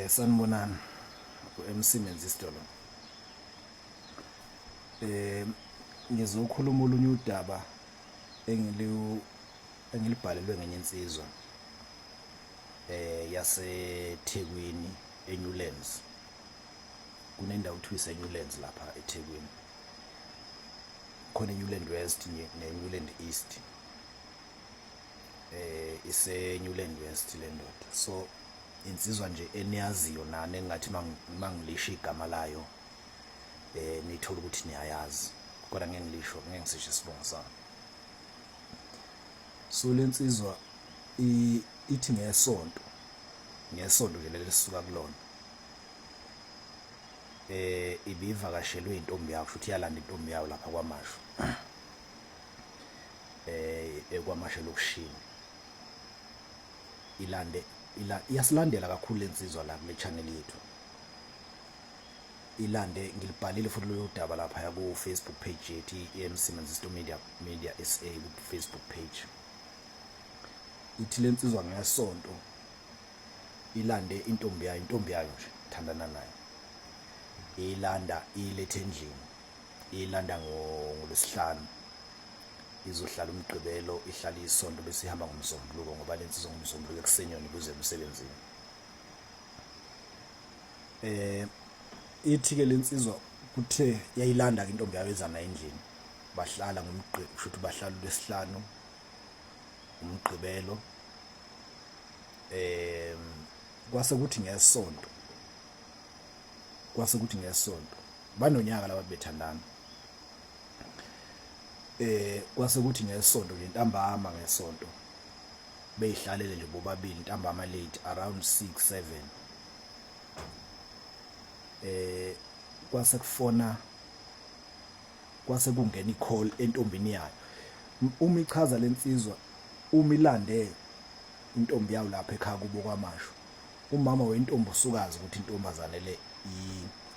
Sanibonani u-MC Menzisto lo. Eh ngizokhuluma olunye udaba engiliu engilibhalelwe ngenye insizwa yaseThekwini eNewlands. Kunendawo kuthiwa iseNewlands lapha eThekwini. Khona eNewland West neNewland East. Ise Newland West le ndoda. So insizwa nje eniyaziyo nani engathi mangilisho igama layo nithola ukuthi niyayazi, kodwa ngeke ngilisho, ngeke ngisisho isibongo sayo. So lensizwa ithi ngesonto, ngesonto nje leli sisuka kulona, ibivakashelwe intombi yakho, futhi yalanda intombi yayo lapha kwaMashu, ekwaMashu elokishini. Ilande ila iyasilandela kakhulu lensizwa la kule channel yethu. Ilande, ngilibhalile futhi lolu daba lapha ku Facebook page yethu, i-MC Menzisto Media SA ku Facebook page. Ithi lensizwa ngesonto ilande intombi yayo, intombi yayo nje thandana nayo, ilanda ilethe endlini, ilanda ngolwesihlanu, izohlala umgqibelo, ihlala isonto, bese ihamba ngomsombuluko, ngoba lensizwa ngomsombuluko ekuseni yona ibuze emsebenzini. Ithi ke lensizwa kuthe yayilanda ke intombi yayo, eza nayo endlini, bahlala ngomgqibelo, kusho ukuthi bahlala ulwesihlanu, umgqibelo, kwase kuthi ngesonto, kwase kuthi ngesonto banonyaka laba bethandana, kwase kuthi ngesonto nje ntambama, ngesonto beyihlalele nje bobabili ntambama late around 6 7, kwase kufona, kwase kungena i-call entombini yayo. Uma ichaza lensizwa, uma ilande intombi yayo lapha ekhaya kubo kwaMashu, umama wentombi usukazi ukuthi intombazane le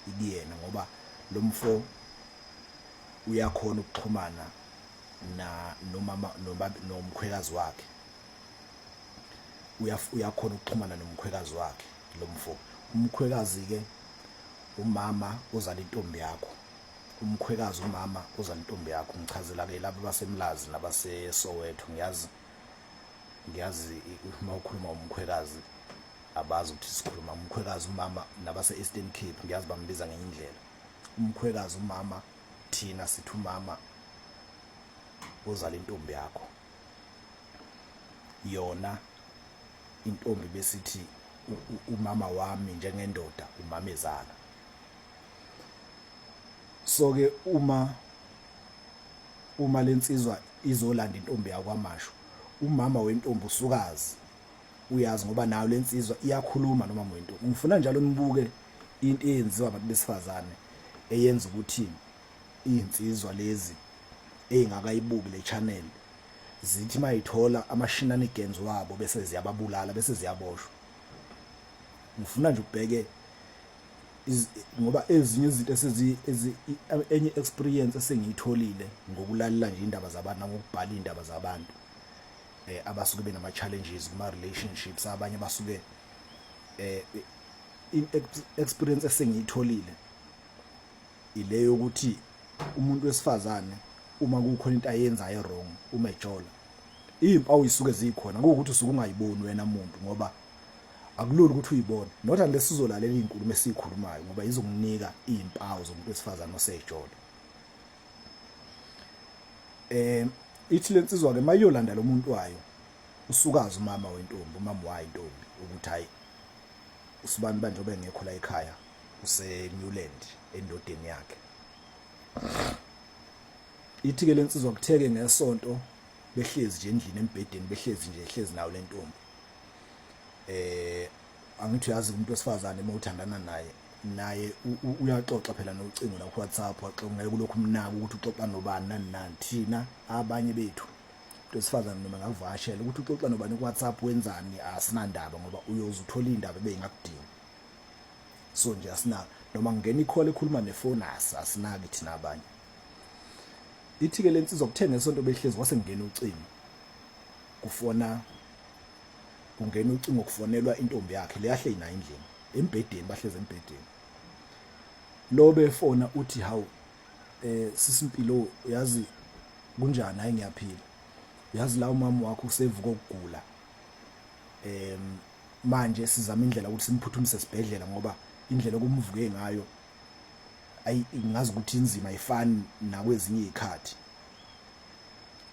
ikuyena, ngoba lo mfo uyakhona ukuxhumana na nomama nomkhwekazi wakhe, uyakhona ukuxhumana nomkhwekazi wakhe lo mfo. Umkhwekazi ke umama ozala intombi yakho, umkhwekazi umama ozala intombi yakho. Ngichazela ke laba basemlazi nabaseSoweto, ngiyazi uma ukhuluma umkhwekazi abazi ukuthi sikhuluma umkhwekazi umama, nabase Eastern Cape ngiyazi bambiza ngenye indlela. Umkhwekazi umama, thina sithi umama ozala intombi yakho. Yona intombi besithi umama wami njengendoda, umama ezala. So ke uma lensizwa izolanda intombi yakwaMashu, umama wentombi usukazi uyazi, ngoba nayo lensizwa iyakhuluma nomama wentombi. Ngifuna njalo nibuke into eyenziwa abantu besifazane eyenza ukuthi izinsizwa lezi eyingakayibuki le channel zithi mayithola ama shenanigans wabo bese ziyababulala, bese ziyaboshwa. Ngifuna nje ubheke, ngoba ezinye izinto esezi enye experience esengiyitholile ngokulalela nje indaba zabantu nangokubhala indaba zabantu abasuke benama challenges kuma relationships, abanye basuke experience esengiyitholile ile yokuthi umuntu wesifazane uma kukhona into ayenzayo wrong uma ejola, izimpawu isuke zikhona, kuwukuthi usuke ungayiboni wena muntu, ngoba akulula ukuthi uyibone, not unless uzolalela izinkulumo esikhulumayo, ngoba izokunika izimpawu zomuntu wesifazane osejola. Ithi lensizwa ke mayolanda lo muntu wayo, usukazi umama wentombi, umama wayo intombi, ukuthi hayi, usibani banje obengekho la ekhaya, use Newland endodeni yakhe. Ithi ke lensizwa kutheke ngesonto behlezi nje endlini embhedeni, behlezi nje, ehlezi nayo lentombi. Angithi uyazi umuntu wesifazane uma uthandana naye, naye uyaxoxa phela nocingo la ku WhatsApp, waxoxa, ngeke kulokhu umnaka ukuthi uxoxa nobani nani nani. Thina abanye bethu umuntu wesifazane noma ngakuvakashela ukuthi uxoxa nobani ku WhatsApp, wenzani, asinandaba, ngoba uyoze uthola indaba ebeyingakudingi. So nje asinaka noma ngena i-call ekhuluma nefoni, asinaki thina abanye. Ithi ke lensizwa kuthe ngesonto behlezi, kwase kungena ucingo, kufona, kungena ucingo, kufonelwa intombi yakhe le yahleli nayo endlini. Embhedeni, bahlezi embhedeni. Lo befona uthi, hawu, sisimpilo, uyazi kunjani? Hayi, ngiyaphila. Uyazi la umama wakho usevuka ukugula, manje sizama indlela ukuthi simphuthumise esibhedlela, ngoba indlela okumvuke ngayo, ayi, ngazi ukuthi inzima, ayifani nakwezinye izikhathi.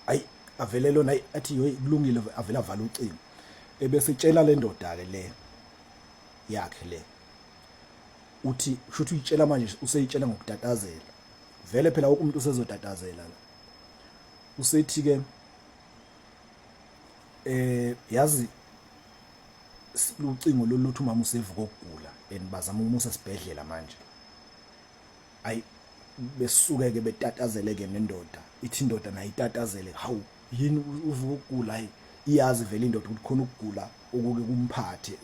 Ayi, avele lona athi, yoyi, kulungile. Avele avala ucingo, ebese tshela le ndoda ke le yakhe le, uthi shuthi uyitshela manje, useyitshela ngokutatazela vele phela, wonke umuntu usezotatazela la. Usethi ke, yazi ucingo lolu luthi umama usevuka ukugula and bazama ukumusa esibhedlela manje. Ayi, besuke ke betatazele ke nendoda, ithi indoda nayo itatazele, hawu, yini, uvuka ukugula? Hayi, iyazi vele indoda ukuthi khona ukugula okuke kumphathe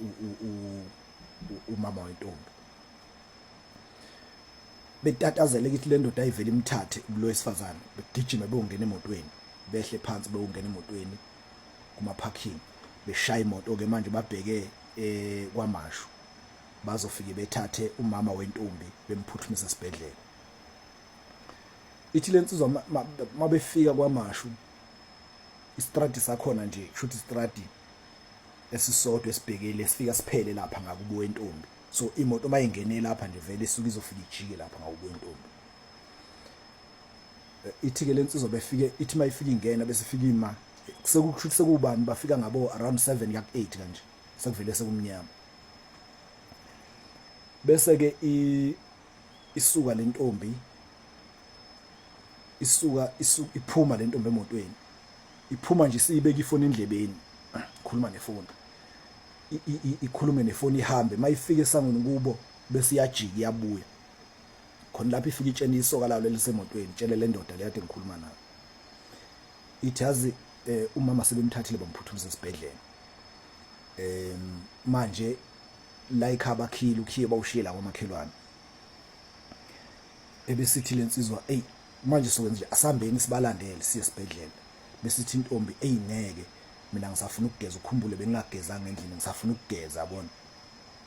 umama wentombi. Betatazele kithi le ndoda ayivele imthathe lo wesifazane, begijime beyongena emotweni, behle phansi beyongena emotweni kuma parking, beshaya imoto ke manje, babheke kwaMashu, bazofike bethathe umama wentombi bemphuthumisa esibhedlela. Ithi lensizwa mabefika kwaMashu, istradi sakhona nje, kushuthi istradi esisodwa esibhekile sifika siphele lapha ngakubo wentombi. So imoto mayingene lapha nje, vele isuke izofika ijike lapha ngakubo wentombi. Ithi ke lensizwa befike, ithi mayifika ingena, bese ifika ima sekushuthi sekubani, bafika ngabo around 7 yak 8 kanje, sekuvele sekumnyama. Bese ke isuka lentombi, isuka iphuma lentombi emotweni, iphuma nje siyibeka ifoni endlebeni, khuluma nefoni, ikhulume nefoni, ihambe. Mayifika esangweni kubo, bese iyajika iyabuya khona lapho, ifika itshena isoka lawo lelisemotweni, itshele le ndoda le kade ngikhuluma nayo, ithi, yazi, umama sebemthathile bamphuthumisa esibhedlela. Manje la ekhaya bakhile ukhiye, bawushiye la kwamakhelwane. Ebesithi lensizwa, ey, manje sokwenza nje, asambeni sibalandele siye esibhedlela. Besithi intombi, ey, ngeke, mina ngisafuna ukugeza, ukhumbule bengingagezanga endlini, ngisafuna ukugeza, yabona,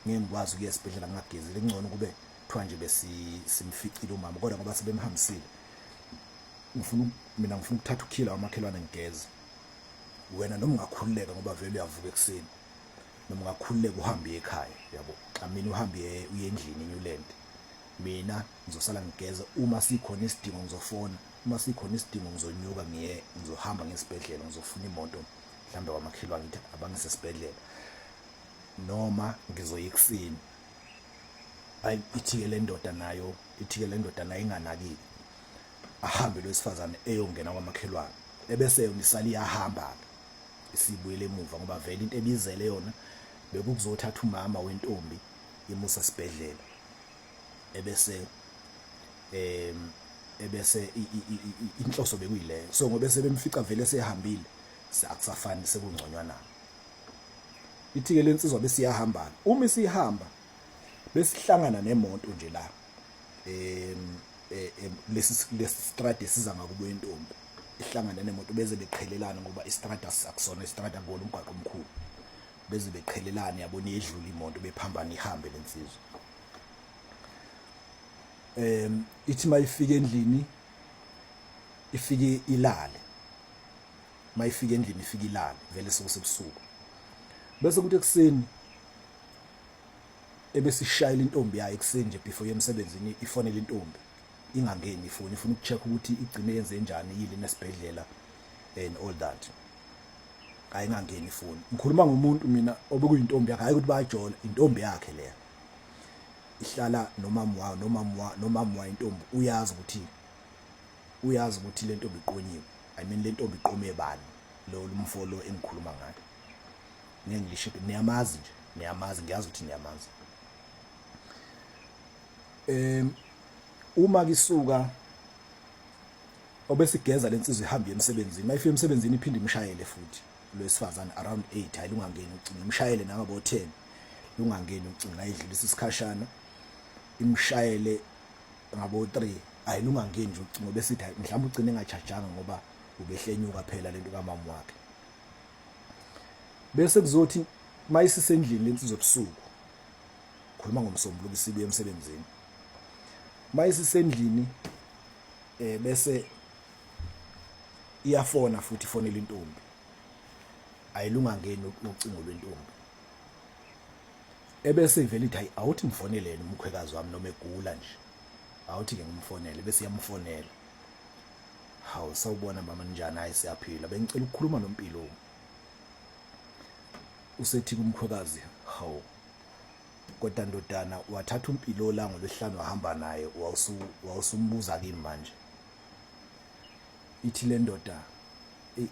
ngeke ngikwazi ukuya esibhedlela ngingagezile. Kungcono kube kuthiwa nje besimficile umama, kodwa ngoba sebemhambisile, ngifuna mina ngifuna ukuthatha ukhila wamakhelwane ngigeze. Wena noma ungakhululeka, ngoba vele uyavuka ekuseni, noma ungakhululeka uhambe ekhaya, yabo, I mean, uhambe uye endlini eNewland, mina ngizosala ngigeze. Uma sikhona isidingo ngizofona, uma sikhona isidingo ngizonyuka ngiye, ngizohamba ngesibhedlela, ngizofuna imoto mhlambe kwamakhelwane, ngithi abangisesibhedlela, noma ngizoya ekuseni. Ayi, ithi-ke le ndoda nayo, ithi-ke le ndoda nayo inganakile, ahambe lo wesifazane eyongena kwamakhelwane, ebese yona isala iyahamba-ke, isibuyele emuva, ngoba vele into ebizele yona bekukuzothatha umama wentombi imusa esibhedlela, ebese ebese inhloso bekuyileyo. So ngoba sebemfica vele sehambile, akusafani, sekungconywana na. Ithi-ke lensizwa besiyahamba, uma isihamba besihlangana nemoto nje la lesi stradi esiza ngakubo intombi, ihlangane nemoto, beze beqhelelana, ngoba istrada akusona istrada, kuwona umgwaqo omkhulu, beze beqhelelana, yabona, iyedlula imoto, bephambana, ihambe lensizwa. Ithi mayifika endlini ifike ilale, mayifika endlini ifike ilale, vele sekusebusuku. Bese kuthi ekuseni ebesishayela intombi yayo ekuseni nje before yemsebenzini, ifonela intombi, ingangeni ifoni, ifuna ukucheck ukuthi igcine yenze njani, yile nesibhedlela and all that. Ayingangeni ifoni. Ngikhuluma ngomuntu mina obekuyintombi yakhe, hayi ukuthi bayajola, intombi yakhe leya, ihlala nomama wayo, nomama wayo intombi uyazi ukuthi le ntombi iqonyiwe, I mean, le ntombi iqome bani, lo lumfo lo engikhuluma ngayo. Ngeke ngilisho, niyamazi nje, niyamazi, ngiyazi ukuthi niyamazi. Uma kisuka obesigeza lensizwa ihamba emsebenzini, mayifika emsebenzini iphinde imshayele futhi lo wesifazane around 8, hayi, lungangeni ucingo, imshayele nangabo 10, lungangeni ucingo, ayidlulisa isikhashana, imshayele ngabo 3, hayi, lungangeni nje ucingo. Besithi, hayi, mhlawumbe ugcine engachajanga, ngoba ubehlenyuka phela lento kamama wakhe. Bese kuzothi mayisisendlini lensizwa ebusuku. Khuluma ngomsombuluko isibuye emsebenzini. Mayisisendlini eh bese iyafona futhi ifonela intombi. Ayilungangeni ucingo lwentombi. Ebese ivele ithi hayi awuthi ngifonele yena umkhwekazi wami noma egula nje. Awuthi ke ngimfonele bese iyamfonela. Hawu sawubona mama ninjani hayi siyaphila bengicela ukukhuluma noMpilo. Usethi kumkhwekazi hawu kodwa ndodana wathatha uMpilo la ngolwesihlanu wahamba naye wawusumbuza kimi manje. Ithi le ndoda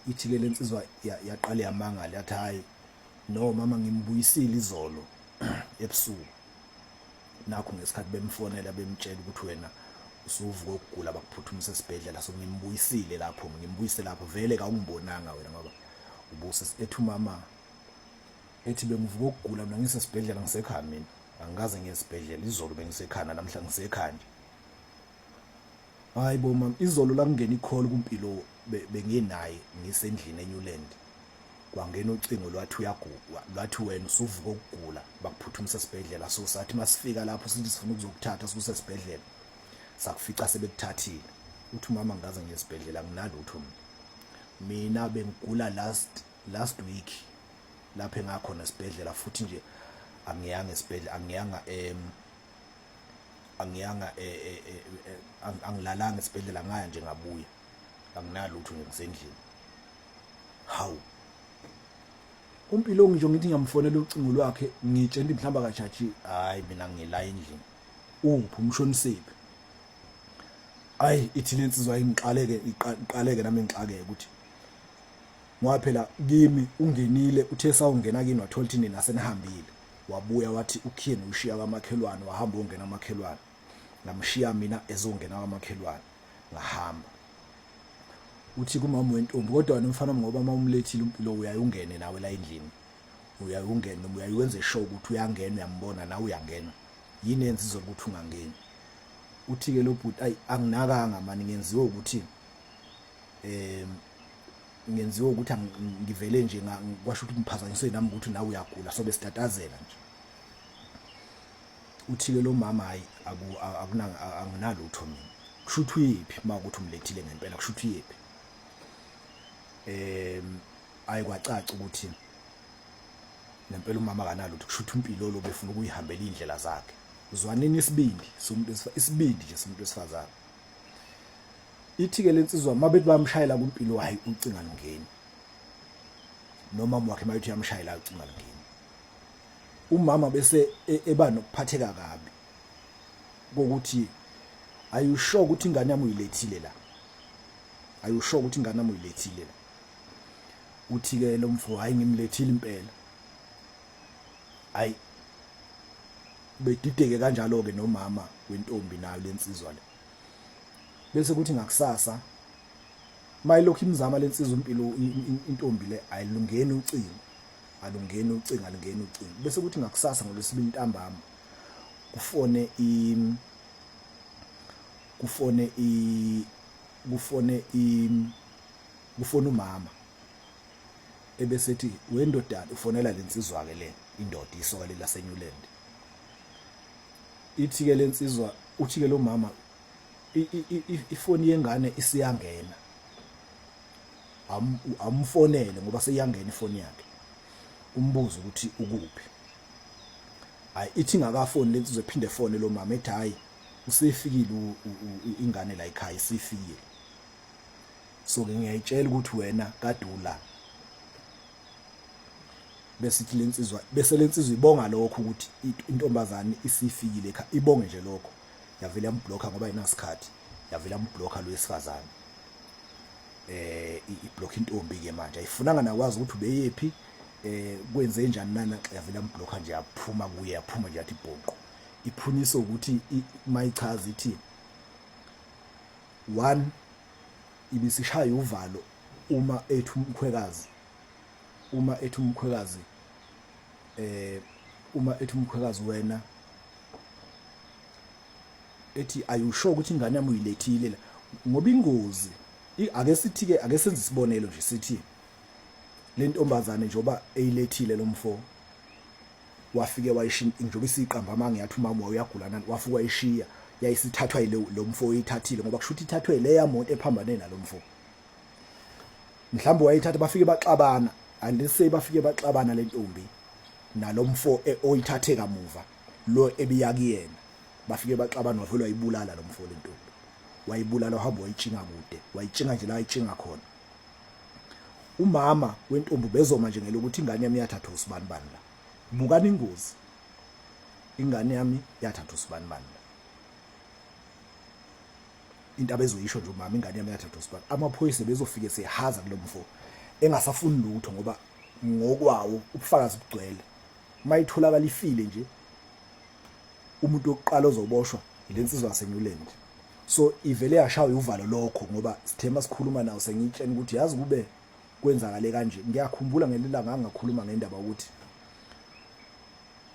ithi ke lensizwa yaqale yamangala yathi hayi no mama ngimbuyisile izolo ebusuku nakho ngesikhathi bemfonela bemtshela ukuthi wena usuvuka ukugula bakuphuthumisa esibhedlela so ngimbuyisile lapho ngimbuyise lapho vele kawungibonanga wena ngoba ubuse ethi umama ethi bengivuka ukugula mina ngisesibhedlela ngisekhaya mina angikaze ngiye esibhedlela izolo bengisekhaya namhla ngisekhaya nje hayi bo mama izolo la kungena i-call kuMpilo benginaye ngisendlini eNewland kwangena ucingo lwathi uyaguga lwathi wena usuvuka ukugula bakuphuthumisa esibhedlela so sathi masifika lapho sithi sifuna ukuzokuthatha sikusesibhedlela sakufica sebekuthathile uthi umama ngaze ngiye esibhedlela nginalutho mina mina bengigula last last week lapho engakhona esibhedlela futhi nje angiyanga esibhedlela angiyanga em angiyanga e, e, e, angilalanga esibhedlela ngaya nje ngabuya anginalutho nje ngisendlini hawu uMpilo ngisho ngithi ngiyamfonela ucingo lwakhe ngitshela ukuthi mhlawumbe akatshaji hayi mina ngila endlini uphi umshonisephi ayi ithi lensizwa ingiqaleke iqaleke nami ngixakeke ukuthi ngoba phela kimi ungenile uthe sawungena kini wathola ukuthi nina senihambile wabuya wathi ukhiyeni ushiya kwamakhelwane wahamba ongena amakhelwane ngamshiya mina ezongena kwamakhelwane ngahamba uthi kumama wentombi kodwa wena mfana ngoba uma umlethile uMpilo uyaye ungene nawe la endlini uyaye ungene noma uyaye wenze sure ukuthi uyangena uyambona nawe uyangena yini enza izolo ukuthi ungangeni uthi ke lo bhuti ayi anginakanga mani ngenziwe ukuthi em ngenziwe ukuthi ngivele nje kwasho ukuthi ngiphazanyiswe nami ukuthi nawe uyagula sobe sitatazela nje uthi-ke lo mama hayi anginalutho mina kusho ukuthi uyephi uma ukuthi umlethile ngempela kusho ukuthi uyephi um ayi kwacaca ukuthi ngempela umama akanalutho kusho ukuthi uMpilo lo befuna ukuyihambela iy'ndlela zakhe zwanini isibindi somuntu isibindi nje somuntu wesifazane ithi-ke le nsizwa uma bethi bayamshayela kuMpilo hhayi ucinga lungeni nomama wakhe mayethi uyamshayela ucinga lungeni umama bese e, eba nokuphatheka kabi kokuthi ayusho ukuthi ingane yami uyilethile la ayusho ukuthi ingane yami uyilethile la uthi ke lo mfo hayi ngimlethile impela hayi bedideke kanjalo ke nomama wentombi nayo lensizwa le bese kuthi ngakusasa mayilokhu imzama lensizwa uMpilo intombi le ayilungeni ucingo alungeni ucingo alungeni ucingo bese kuthi ngakusasa ngolwesibili ntambama kufone i kufone i kufone i kufone umama ebesethi wendodana ufonela lensizwa ke le indoda isoka le laseNewland ithi ke lensizwa uthi ke lo mama ifoni yengane isiyangena amfonele ngoba seyiyangena ifoni yakhe umbuzo ukuthi ukuphi hayi ithi ingakafoni lensizwa ephinde fone lo mama ethi hayi usefikile ingane la ekhaya isifikile so ke ngiyayitshela ukuthi wena kade ula bese ithi lensizwa bese lensizwa ibonga lokho ukuthi intombazane isifikile ekhaya ibonge nje lokho yavele yamblocka ngoba ayinasikhathi yavele yamblocka lo wesifazane eh iblock intombi ke manje ayifunanga nakwazi ukuthi ubeyephi eh kwenze njani nana yavele yamblocka nje yaphuma kuye yaphuma nje yathi bhonqo iphunyiswa ukuthi mayichaza ithi one ibisishaya uvalo uma ethi umkhwekazi uma ethi umkhwekazi eh uma ethi umkhwekazi wena ethi ayusho ukuthi ingane yami uyilethile la ngoba ingozi ake sithi ke ake senze isibonelo nje sithi le ntombazane njengoba eyilethile lo mfo Wafike wayishiya njengoba isiqamba amanga yathi umama uyagula nani, wafika wayishiya yayisithathwa yile lo mfo oyithathile, ngoba kusho ukuthi ithathwe leya moto ephambane nalomfo. Mhlawumbe wayithatha bafike baxabana, and let's say bafike baxabana lentombi nalomfo oyithathe kamuva lo ebiya kuyena, bafike baxabana wavele wayibulala lo mfo lentombi, wayibulala wahamba wayitshinga kude, wayitshinga nje la ayitshinga khona. Umama wentombi bezoma nje ngelokuthi ingane yami yathathwa usibanibani la. Bukani ingozi, ingane yami yathathwa usibanibani la. Into abezoyisho nje umama, ingane yami yathathwa usibani. Amaphoyisa bezofike sehaza kulo mfo engasafuni lutho, ngoba ngokwawo ubufakazi bugcwele. Mayitholakala ifile nje, umuntu wokuqala ozoboshwa ilensizwa yaseNewland. So ivele yashawa uvalo lokho, ngoba sithema sikhuluma nawo sengiyitshena ukuthi yazi kube kwenzakale kanje. Ngiyakhumbula ngelilanga ngangakhuluma ngendaba ukuthi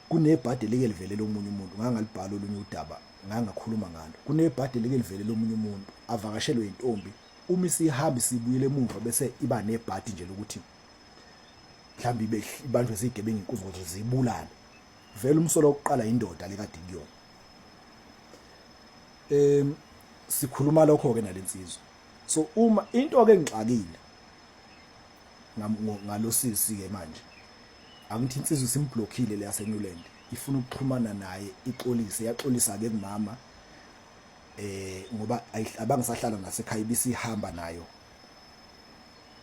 kunebhadi elike livelele omunye umuntu, ngangalibhala olunye udaba ngangakhuluma ngalo. Kunebhadi elike livelele omunye umuntu avakashelwe intombi, uma isihamba isibuyele emuva bese iba nebhadi nje lokuthi mhlawumbe ibe ibanjwe zigebengu inkunzi ukuthi zibulale. Vele umsolo wokuqala indoda lekade kuyona. Sikhuluma lokho ke nalensizwa. So uma into ke ngixakile ngalosisi ke manje, angithi insizwa isimblockile le yaseNewland, ifuna ukuxhumana naye ixolise, yaxolisa ke kumama ngoba abangisahlala nasekhaya, ibisihamba nayo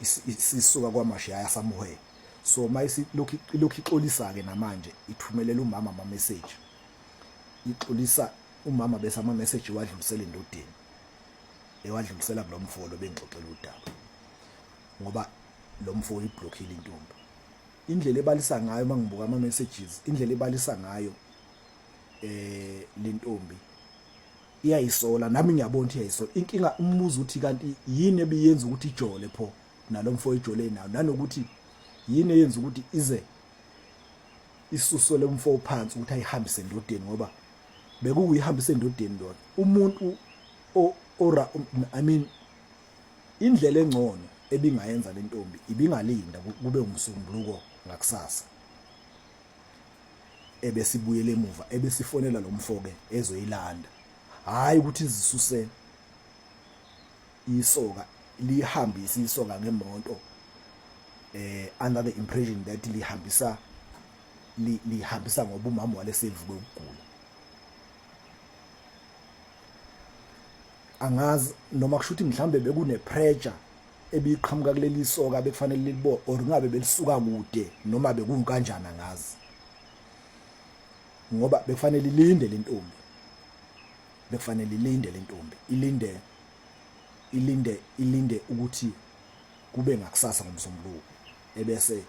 isisuka kwaMashu yaya somewhere. So mayisilokhu ilokhu ixolisa ke namanje, ithumelela umama ama message ixolisa umama, bese ama message wadlulisela endodeni, ewadlulisela kulomfo lo bengixoxela udaba, ngoba lo mfo uyiblockile intombi. Indlela ebalisa ngayo mangibuka ama messages, indlela ebalisa ngayo lentombi iyayisola, nami ngiyabona ukuthi iyayisola. Inkinga umbuzo uthi kanti yini ebiyenza ukuthi ijole pho nalomfo ijole nayo, nanokuthi yini eyenza ukuthi ize isuse lomfo phansi ukuthi ayihambise endodeni, ngoba bekuyihambisa endodeni lona umuntu ora, I mean indlela engcono ebingayenza lentombi ibingalinda kube umsombuluko ngakusasa, ebesibuyele emuva ebesifonela lo mfo ke ezoyilanda, hayi ukuthi izisuse isoka lihambise isoka ngemonto under the impression that lihambisa lihambisa ngoba umama walesevuke ukugula. Angazi noma kusho ukuthi mhlambe bekune pressure ebiqhamuka kuleli soka bekufanele libo or ngabe belisuka kude noma bekukanjani, angazi, ngoba bekufanele ilinde lentombi, bekufanele ilinde lentombi, ilinde ilinde ilinde ukuthi kube ngakusasa ngomsombuluko, ebese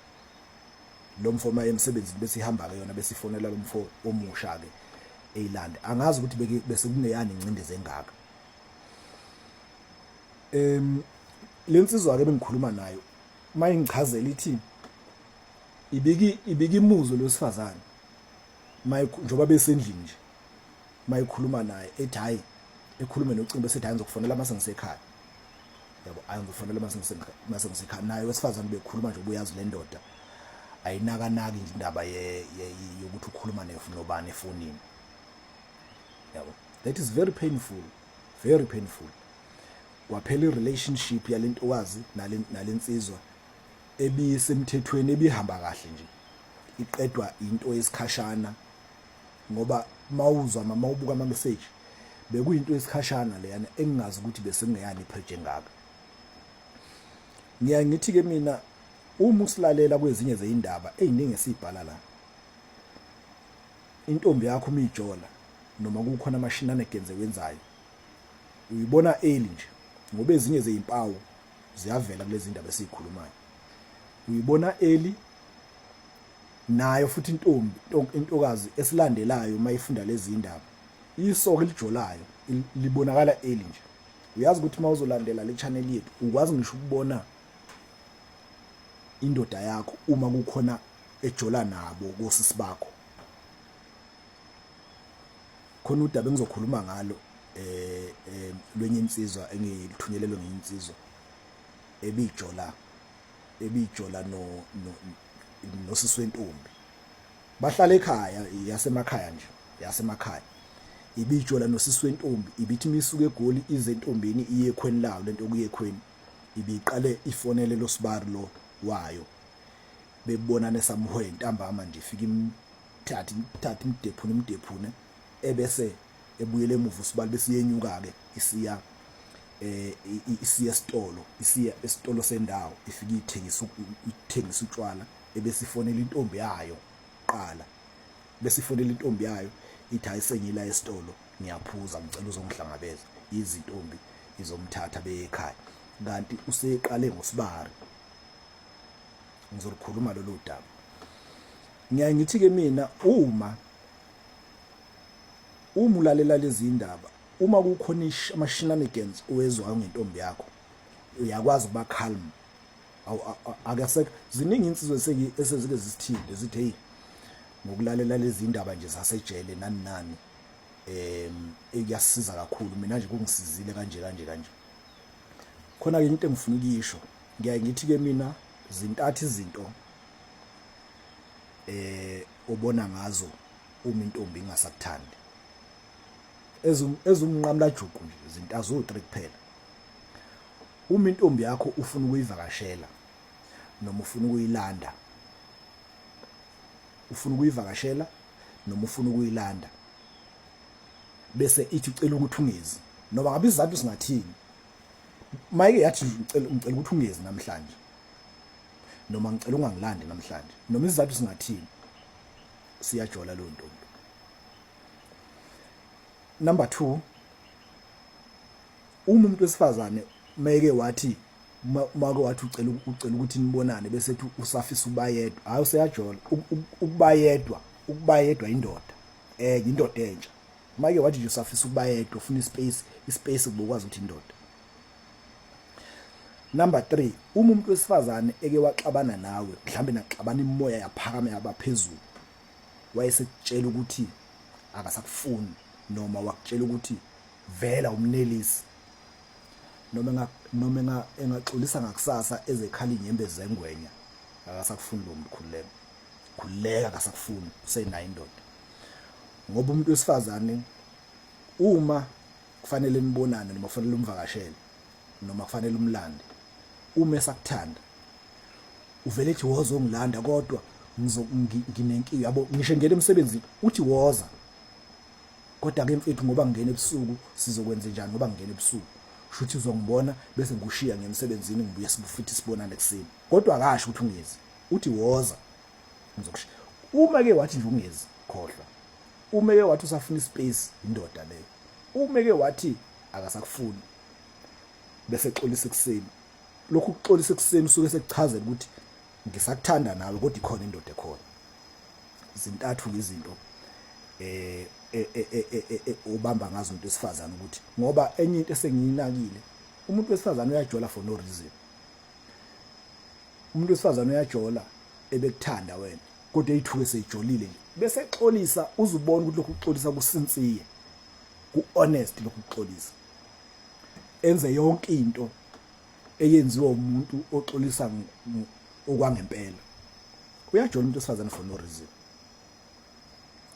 lo mfo maye emsebenzini bese ihamba ke yona, bese ifonela lo mfo omusha ke eyilande. Angazi ukuthi bese kungeyani ingcindezi engaka. Lensizwa ke bengikhuluma nayo mayingichazela ithi ibiki ibiki imuzwe losifazane maye njoba besendlini nje mayikhuluma naye ethi hayi, ekhulume nocingo bese ethi hayi ngizokufonela mase ngisekhaya, yabo, hayi ngizofonela mase ngisekhaya. Naye wesifazane bekhuluma nje ubuyazi le ndoda ayinakanaki nje indaba yokuthi ukhuluma nobani efonini, yabo. That is very painful, very painful. Kwaphela i-relationship yalentokazi nalensizwa ebisemthethweni, ebihamba kahle nje, iqedwa into yesikhashana, ngoba mawuzwa mama ubuka ama message bekuyinto yesikhashana leyana engingazi ukuthi bese kungeyani ipressure engaka. Ngiya ngithi ke mina uma usilalela kwezinye zeindaba eziningi esibhala la, intombi yakho uma ijola noma kukhona amashinane genze wenzayo uyibona early nje, ngoba ezinye zezimpawu ziyavela kulezi ndaba esizikhulumayo, uyibona early. Nayo futhi intombi intokazi esilandelayo mayifunda lezi indaba, isoka elijolayo libonakala early nje. Uyazi ukuthi uma uzolandela le channel yethu ukwazi ngisho ukubona indoda yakho uma kukhona ejola nabo kosisi bakho. Khona udaba engizokhuluma ngalo lwenye insizwa engilithunyelelwe ngenye insizwa ebijola no nosisi wentombi. Bahlala ekhaya yasemakhaya nje, yasemakhaya. Ibijola nosisi wentombi, ibithi misuke eGoli ize entombini iye ekhweni layo lento kuye ekhweni. Ibiqale ifonele lo sibari lo wayo. Bebonane somewhere ntambama nje ifika imthathe imthathe imdephune imdephune ebese ebuyele emuva usibali bese iyenyuka ke isiya eh isiya esitolo, isiya esitolo sendawo ifike ithengisa ithengisa utshwala ebese ifonela intombi yayo qala bese ifonela intombi yayo ithi hayi sengila esitolo ngiyaphuza ngicela uzongihlangabeza. Izintombi izomthatha beye ekhaya kanti useqale ngosibari. Ngizolukhuluma lolu daba. Ngiyaye ngithi ke mina uma uma ulalela lezi ndaba, uma kukhona ama shenanigans owezwayo ngentombi yakho, uyakwazi ukuba calm. Akasekho, ziningi insizwe esezike zisithinde zithi hey, ngokulalela lezi ndaba nje zasejele nani nani, kuyasiza kakhulu, mina nje kungisizile kanje kanje kanje. Khona ke into engifuna ukuyisho, ngiyaye ngithi ke mina zintathu izinto obona ngazo uma intombi ingasakuthandi, ezumnqamla juqu nje, zintathu zo3 kuphela. Uma intombi yakho ufuna ukuyivakashela noma ufuna ukuyilanda, ufuna ukuyivakashela noma ufuna ukuyilanda bese ithi ucela ukuthi ungezi, noma ngabe isizathu singathini, mayike yathi ngicela ukuthi ungezi namhlanje noma ngicela ungangilandi namhlanje, noma isizathu singathini, siyajola leyo ntombi. Number 2, uma umuntu wesifazane mayeke wathi make wathi ucela ukuthi nibonane bese ethi usafisa ukuba yedwa, hayi useyajola. Ukuba yedwa, ukuba yedwa indoda, indoda entsha. Make wathi nje usafisa ukuba yedwa, ufuna ispace, ispace kubokwazi ukuthi indoda. Number 3, uma umuntu wesifazane eke waxabana nawe, mhlambe naxabana imoya yaphakama yabaphezulu, wayesekutshela ukuthi akasakufuni noma wakutshela ukuthi vela umnelisi, noma noma engaxolisa ngakusasa ezekhala inyembezi zengwenya, akasakufuni lo muntu. Khululeka, khululeka, akasakufuni, usenayo indoda. Ngoba umuntu wesifazane uma kufanele nibonane noma kufanele umvakashele noma kufanele umlande, uma esakuthanda uvele ethi woza ongilanda, kodwa nginenkinga yabo, ngisho ngene emsebenzini uthi woza, kodwa ke mfethu ngoba ngingena ebusuku sizokwenza njani, ngoba ngingena ebusuku shuthi uzongibona bese ngikushiya ngemsebenzini ngibuye futhi sibonane ekuseni, kodwa akasho ukuthi ungezi, uthi woza ngizokushiya. Uma ke wathi nje ungezi, khohlwa. Uma ke wathi usafuna ispace, indoda leyo. Uma ke wathi akasakufuni bese exolisa ekuseni, lokhu kuxolisa ekuseni usuke sekuchazela ukuthi ngisakuthanda nawe kodwa ikhona indoda ekhona. Zintathu izinto obamba ngazo umuntu wesifazane, ukuthi ngoba enye into esengiyinakile, umuntu wesifazane uyajola for no reason. Umuntu wesifazane uyajola ebekuthanda wena, kodwa eyithuke seyijolile nje bese exolisa, uzubona ukuthi lokhu kuxolisa kusinsiye, ku-honest lokhu kuxolisa, enze yonke into eyenziwa umuntu oxolisa okwangempela. Uyajola umuntu wesifazane for no reason.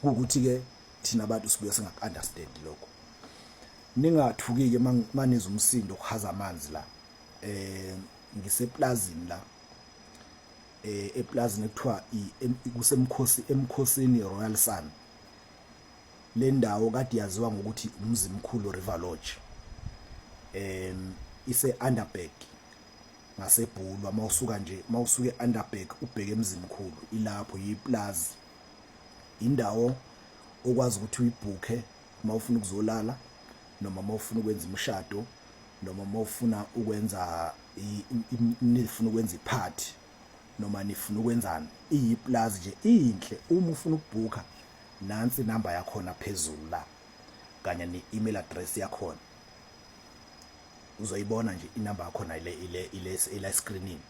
Kuwukuthi ke thina abantu sibuye singaku-understand lokho. Ningathuki-ke manizwa umsindo kuhaza amanzi la. Ngiseplazini la, eplazini ekuthiwa kusemkhosi, emkhosini Royal Sun. Le ndawo kade yaziwa ngokuthi uMzimkhulu River Lodge. Ise Underberg ngaseBhulwa, mawusuka nje mawusuka eUnderberg ubheke eMzimkhulu, ilapho yiplaza. Indawo okwazi ukuthi uyibhukhe mawufuna ukuzolala noma mawufuna ukwenza imishado noma mawufuna ukwenza nifuna ukwenza iphathi noma nifuna ukwenzani. Iyiplaza nje inhle. Uma ufuna ukubhukha, nansi inamba yakhona phezulu la kanye ne-email address yakhona, uzoyibona nje inamba yakhona ile ile ile ila screenini.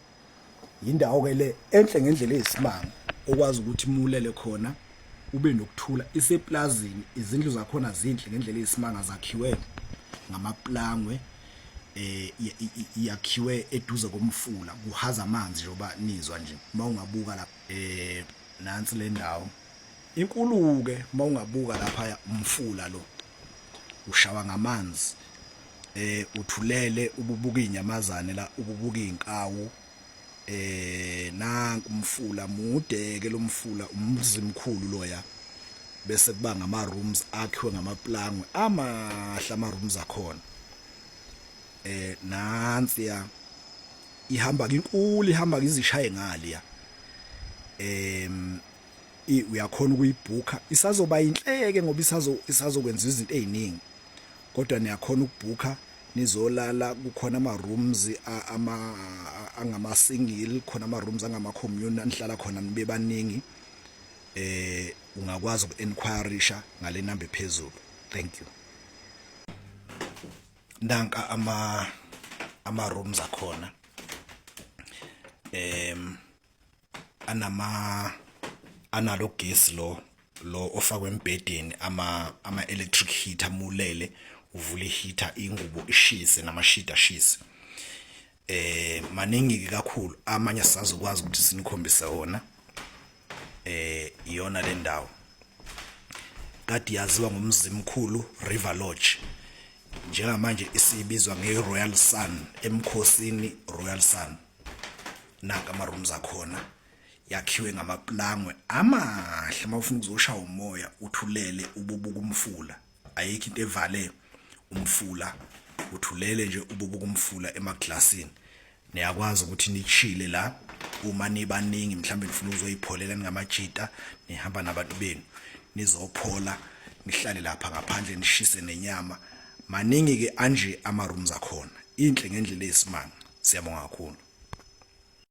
Indawo ke le enhle ngendlela eyisimanga okwazi ukuthi mulele khona ube nokuthula. Iseplazini, izindlu zakhona zinhle ngendlela eyisimanga, zakhiwe ngamaplangwe, yakhiwe eduze komfula, kuhaza amanzi njengoba nizwa nje. Mawungabuka la, nansi le ndawo. Inkulu-ke uma ungabuka lapha umfula lo ushawa ngamanzi eh uthulele ububuka inyamazane la ububuka inkawu eh nanku umfula mude ke lomfula umzimkhulu loya bese kuba ngama rooms akhiwe ngamaplangwe amahle ama rooms akhona eh nansi ya ihamba inkulu ihamba izishaye ngale ya em uyakhona ukuyibhukha isazoba inhleke ngoba isazo isazokwenza izinto eziningi kodwa niyakhona ukubhukha nizolala kukhona ama rooms ama angama single khona ama rooms angama commune anihlala khona nibe baningi eh ungakwazi uku-enquirisha ngale number ephezulu. Thank you. Nanka ama ama rooms akhona em anama analo gesi lo lo ofakwe embhedeni ama ama electric heater mulele uvula iheater ingubo ishise namashidi ashise. Eh maningi ke kakhulu amanye sisazokwazi ukuthi sinikhombise wona. Eh iyona le ndawo kade yaziwa ngomzimkhulu River Lodge, njengamanje isibizwa nge-Royal Sun, emkhosini Royal Sun. Nanka ama rooms akhona yakhiwe ngamaplangwe amahle. Uma ufuna ukuzoshaya umoya uthulele ububuka umfula, ayikho into evale umfula, uthulele nje ububuka umfula emaglasini. Niyakwazi ukuthi nichile la uma nibaningi, mhlawumbe nifuna ukuzoyipholela ningamajita, nihamba nabantu benu nizophola, nihlale lapha ngaphandle nishise nenyama. Maningi ke anje ama rooms akhona, inhle ngendlela eyisimanga. Siyabonga kakhulu.